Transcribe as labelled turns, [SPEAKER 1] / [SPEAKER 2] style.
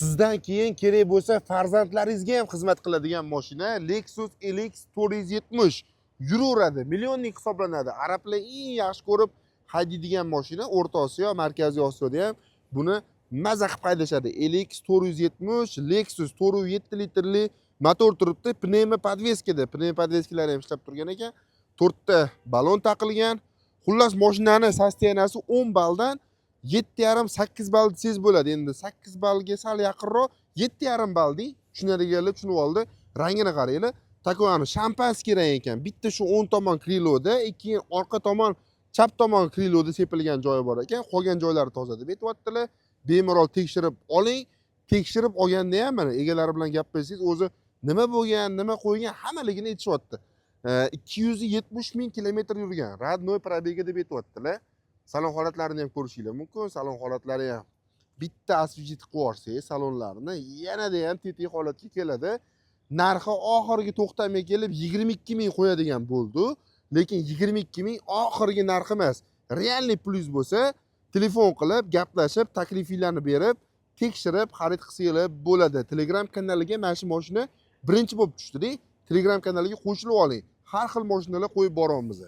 [SPEAKER 1] Sizdan keyin kerak bo'lsa, farzandlaringizga ham xizmat qiladigan mashina Lexus LX 470 yuraveradi, миллионник hisoblanadi. Arablar eng yaxshi ko'rib haydaydigan mashina. O'rta Osiyo, Markaziy Osiyoda ham buni maza qilib haydashadi. LX 470 Lexus, 4,7 litrli motor turibdi, пневмо подвеска da, пневмо подвеска lari ham ishlab turgan ekan, to'rtta balon taqilgan. Xullas, mashinani состояния si 10 balldan 7,5, 8 ball desangiz bo'ladi. Endi 8 ballga sal yaqinroq, 7,5 ball deng, tushunadiganlar tushunib oldi. Rangini qaranglar, такой ani шампанский rang ekan. Bitta shu o'ng tomon крыло da, keyin orqa tomon, chap tomon крыло da sepilgan joyi bor ekan, qolgan joylari toza deb aytyaptilar. Bemalol tekshirib oling. Tekshirib olganda ham mana egalari bilan gaplashsangiz, o'zi nima bo'lgan, nima qo'ygan, hammaligini aytishyapti. 270 000 kilometr yurgan, родной пробега deb aytyaptilar. Salon holatlarini ham ko'rishinglar mumkin. Salon holatlari ham, bitta освежить qilib yuborsangiz salonlarni, yanada ham tetik holatga keladi. Narxi oxirgi to'xtamga kelib 22 000 qo'yadigan bo'ldi, lekin 22 000 oxirgi narx emas. Реальный plyus bo'lsa, telefon qilib, gaplashib, taklifinglarni berib, tekshirib xarid qilsanglar bo'ladi. Telegram kanaliga mana shu mashina birinchi bo'lib tushdida, Telegram kanaliga qo'shilib oling, har xil mashinalar qo'yib boryapmiz.